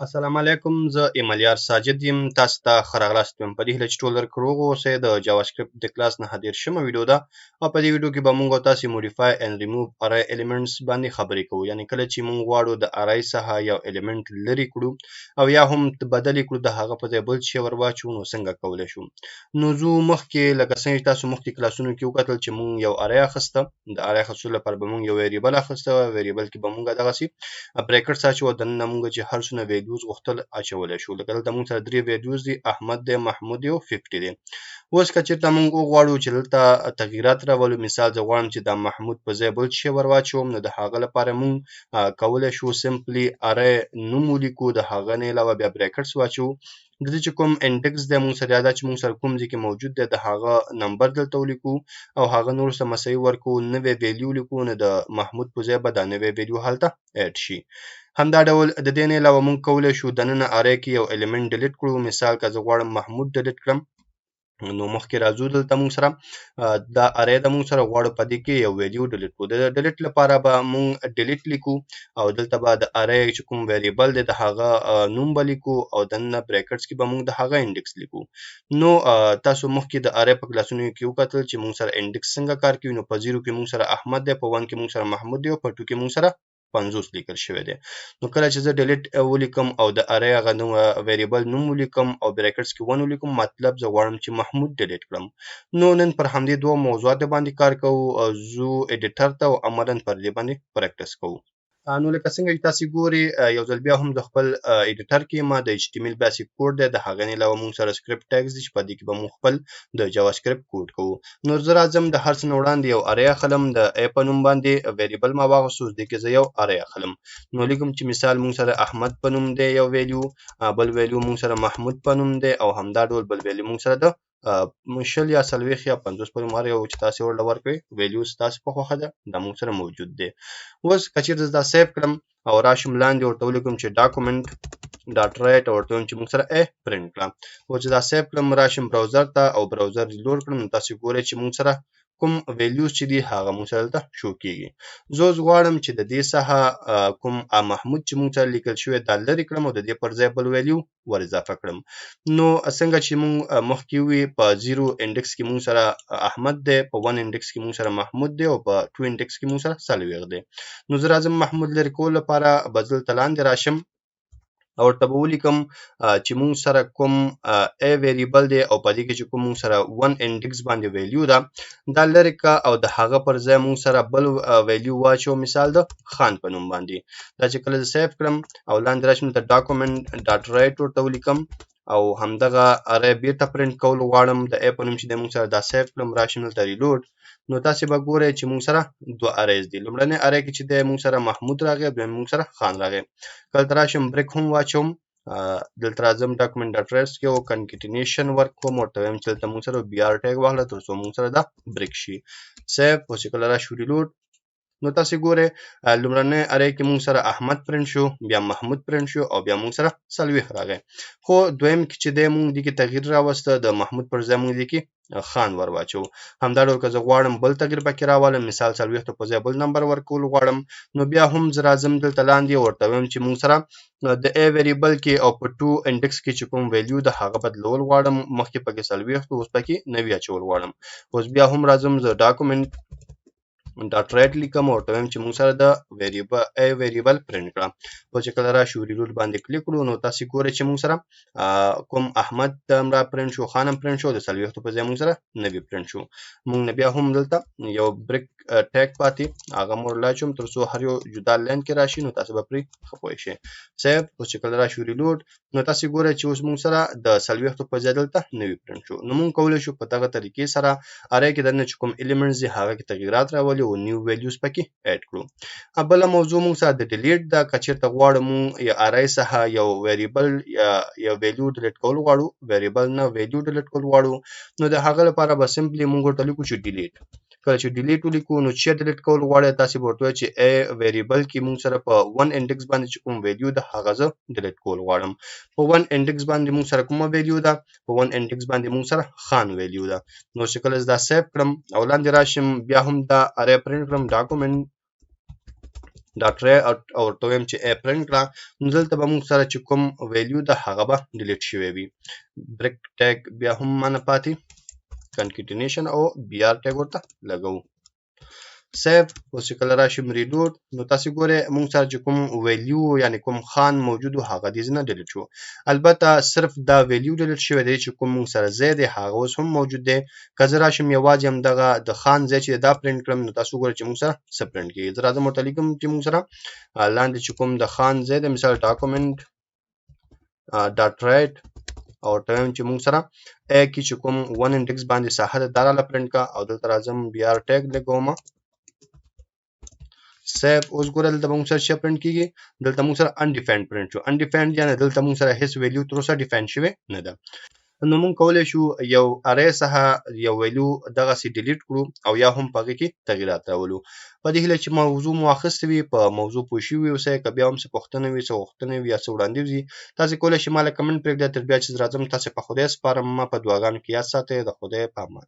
السلام علیکم، زه ایملیار ساجد یم. تاسو ته ښه راغلاست یم. په دې هیله چې ټول درک روغ اوسئ. د جاوا سکرپټ د کلاس 39مه ویډیو ده او په دې ویډیو کې به موږ او تاسو موډیفای اینډ ریموو ارای الیمنټس باندې خبرې کوو. یعنی کله چې موږ غواړو د ارای څخه یو الیمنټ لرې کړو او یا هم بدل کړو، د هغه په ځای بل شی ور واچو، نو څنګه کولی شو؟ نو ځو مخکې، لکه څنګه چې تاسو مخکې کلاسونو کې وکتل چې موږ یو ارای اخیسته. د ارای اخیستلو لپاره به موږ یو ویریبل اخیسته. ویریبل کې به موږ دغسې بریکټس اچو، دننه موږ چې هر څونه ویلیوز غوښتل اچولی شو. لکه دلته موږ سره درې ویلیوز دي، احمد دی، محمود دی او 50 دی. اوس که چېرته موږ وغواړو چې دلته تغییرات راولو، مثال زه غواړم چې دا محمود په ځای بل شی ور واچوم، نو د هغه لپاره موږ کولی شو سمپلی ارای نوم ولیکو، د هغه نه علاوه بیا بریکټس واچوو. د دې چې کوم انډیکس دی موږ سره، دا چې موږ سره کوم ځای کې موجود دی، د هغه نمبر دلته ولیکو او هغه نور څه مساوي ورکو، نوې ویلیو ولیکو، نو د محمود په ځای به دا نوې ویلیو هلته اډ شي. همدا ډول د دې نه علاوه موږ کولی شو دننه ارای کې یو الیمنټ ډیلیټ کړو. مثال که زه غواړم محمود ډیلیټ کړم، نو مخکې راځو، دلته موږ سره دا ارای د موږ سره غواړو په دې کې یو ویلیو ډیلیټ کړو. د ډیلیټ لپاره به موږ ډیلیټ لیکو او دلته به د ارای چې کوم ویریبل دی د هغه نوم به لیکو او دننه بریکټس کې به موږ د هغه انډیکس لیکو. نو تاسو مخکې د ارای په کلاسونو کې وکتل چې موږ سره انډیکس څنګه کار کوي. نو په 0 کې موږ سره احمد دی، په 1 کې موږ سره محمود دی او په 2 کې موږ سره 50 لیکل شوی دی. نو کله چې زه ډیلیټ ولیکم او د ارای هغه نوم ویریبل نوم ولیکم او بریکټس کې 1 ولیکم، مطلب زه غواړم چې محمود ډیلیټ کړم. نو نن پر همدې دوه موضوعاتو باندې کار کوو، ځو ایډیټر ته او عملاً پر دې باندې پریکټس کوو. نو لکه څنګه چې تاسو ګورئ، یو ځل بیا هم د خپل ایډیټر کې ما د ایچ ټي ایم ایل بیسیک کوډ دی، د هغې نه علاوه موږ سره سکرپټ ټیګز دي چې په دې کې به موږ خپل د جاوا سکرپټ کوډ کوو. نو زه راځم د هر څه نه وړاندې یو ارای اخلم. د ای په نوم باندې ویریبل ما واغوست، اوس دې کې زه یو ارای اخلم. نو لیکم چې مثال موږ سره احمد په نوم دی یو ویلیو، بل ویلیو موږ سره محمود په نوم دی او همدا ډول بل ویلیو موږ سره د 20 یا 40 یا 50 په نوم، هر یو چې تاسې ورله ورکړئ ویلیو ستاسې په خوښه ده، دا موږ سره موجود دی. اوس که چېرته زه دا سیو کړم او راشم لاندې ورته ولیکم چې ډاکومنټ ډاټ رایټ او ورته ووایم چې موږ سره ای پرنټ کړه. اوس چې دا سیو کړم، راشم براوزر ته او براوزر ریلوډ کړم، نو تاسې ګورئ چې موږ سره کوم ویلیوز چې دي هغه موږ سره دلته شو کېږي. زه اوس غواړم چې د دې څخه کوم محمود چې موږ سره لیکل شوی دا لرې کړم او د دې پر ځای بل ویلیو ور اضافه کړم. نو څنګه چې موږ مخکې وي، په 0 انډیکس کې موږ سره احمد دی، په 1 انډیکس کې موږ سره محمود دی او په 2 انډیکس کې موږ سره 40 دی. نو زه راځم محمود لرې کولو لپاره به زه دلته لاندې راشم او ورته به ولیکم چې موږ سره کوم ای ویریبل دی او په دې کې چې کوم موږ سره 1 انډیکس باندې ویلیو ده دا لرې که او د هغه پر ځای موږ سره بل ویلیو واچو، مثال د خان په نوم باندې. دا چې کله زه سیو کړم او لاندې راشم ته ډاکومنټ ډاټ رایټ ورته ولیکم او همدغه ارای بیرته پرنټ کول غواړم د ای په نوم چې دی موږ سره دا سیو کړم، راشم دلته ریلوډ، نو تاسې به ګورئ چې موږ سره دوه ارایز دي. لومړنۍ ارای کې چې دی موږ سره محمود راغی، دویم موږ سره خان راغی. کله راشم بریک هم واچوم، دلته راځم ډاکومنټ ډاټ رایټس کې او کنکټینیشن ورکوم، ورته وایم چې دلته موږ سره بي ار ټیګ واخله تر څو موږ سره دا بریک شي. سیو، اوس چې کله راشو ریلوډ، نو تاسې ګورئ لومړنۍ ارای کې موږ سره احمد پرنټ شو، بیا محمود پرنټ شو او بیا موږ سره 40 راغی. خو دویم کې چې دی موږ دې کې تغییر راوسته، د محمود پر ځای موږ دې کې خان ور واچو. همدا ډول که زه غواړم بل تغییر پکې راولم، مثال 40 په ځای بل نمبر ورکول غواړم، نو بیا هم زه راځم دلته لاندې ورته وایم چې موږ سره د ای ویریبل کې او په 2 انډیکس کې چې کوم ویلیو د هغه بدلول غواړم، مخکې پکې 40 اوس پکې 90 اچول غواړم. اوس بیا هم راځم زه ډاکومنټ ډاټ رایټ لیکم او ورته وایم چې موږ سره د ویریبل ای ویریبل پرنټ کړه. اوس چې کله راشو ریلوډ باندې کلیک کړو، نو تاسې ګورئ چې موږ سره کوم احمد هم را پرنټ شو، خان هم پرنټ شو، د 40 په ځای موږ سره 90 پرنټ شو. موږ نه بیا هم دلته یو بریک ټیګ پاتې هغه مور لاچوم تر څو هر یو جدا لاین کې راشي، نو تاسې به پرې ښه پوه شئ. سیو، اوس چې کله راشو ریلوډ، نو تاسې ګورئ چې اوس موږ سره د 40 په ځای دلته 90 پرنټ شو. نو موږ کولی شو په دغه طریقې سره ارای کې دننه چې کوم الیمنټس دي هغه کې تغییرات راولي او نیو ویلیوز پکې اډ کړو. بله موضوع موږ سره د ډیلیټ ده. که چېرته غواړو موږ یا ارای څخه یو ویریبل یا یو ویلیو ډیلیټ کول غواړو، ویریبل نه ویلیو ډیلیټ کول غواړو، نو د هغه لپاره به سمپلی موږ ورته لیکو چې ډیلیټ. کله چې ډیلیټ ولیکو نو چې ډیلیټ کول غواړی تاسې به ورته ووایئ چې ای ویریبل کې موږ سره په 1 انډیکس باندې چې کوم ویلیو ده هغه زه ډیلیټ کول غواړم. په 1 انډیکس باندې موږ سره کومه ویلیو ده؟ په 1 انډیکس باندې موږ سره خان ویلیو ده. نو چې کله زه دا سیو کړم او لاندې راشم بیا هم دا ارای پرنټ کړم، ډاکومنټ ډاټ رایټ او ورته ووایم چې ای پرنټ کړه، نو دلته به موږ سره چې کوم ویلیو ده هغه به ډیلیټ شوی وي. بریک ټیګ بیا هم مانه پاتې، کنکټینیشن او بی آر ټیګ ورته لګوو. سیو. اوس چې کله راشم ریلوډ، نو تاسو ګورئ موږ سره چې کوم ویلیو یعنی کوم خان موجود و هغه دې نه ډیلیټ شو. البته صرف دا ویلیو ډیلیټ شوی دی، چې کوم موږ سره ځای دی هغه اوس هم موجود دی. که زه راشم یوازې هم دغه د خان ځای چې دا پرنټ کړم، نو تاسو ګورئ چې موږ سره څه پرنټ کیږي. زه راځم ورته لیکم چې موږ سره لاندې چې کوم د خان ځای دی، مثال ډاکومنټ ډاټ رایټ او ورته وایم چې موږ سره ای کې چې کوم 1 انډیکس باندې ساحه ده دا راله پرنټ کړه، او دلته راځم بی آر ټیګ لګوم. سیو. اوس ګوره دلته به موږ سره څه پرنټ کیږي، دلته موږ سره انډیفاینډ پرنټ شو. انډیفاینډ یعنی دلته موږ سره هیڅ ویلیو تر اوسه ډیفاین شوې نه ده. نو موږ کولی شو یو ارې څخه یو ویلیو دغسې ډیلیټ کړو او یا هم په هغې کې تغیرات راولو. په دې هیله چې موضوع مو اخیستې وي، په موضوع پوه شوي اوسئ. که بیا هم څه پوښتنه وي، څه غوښتنه وي یا څه وړاندیز وي، تاسې کولی شئ ما له کمنټ پرېږدئ. تر بیا چې زه راځم تاسې په خدای سپارم، ما په دعاګانو کې یاد ساتئ. د خدای په امان.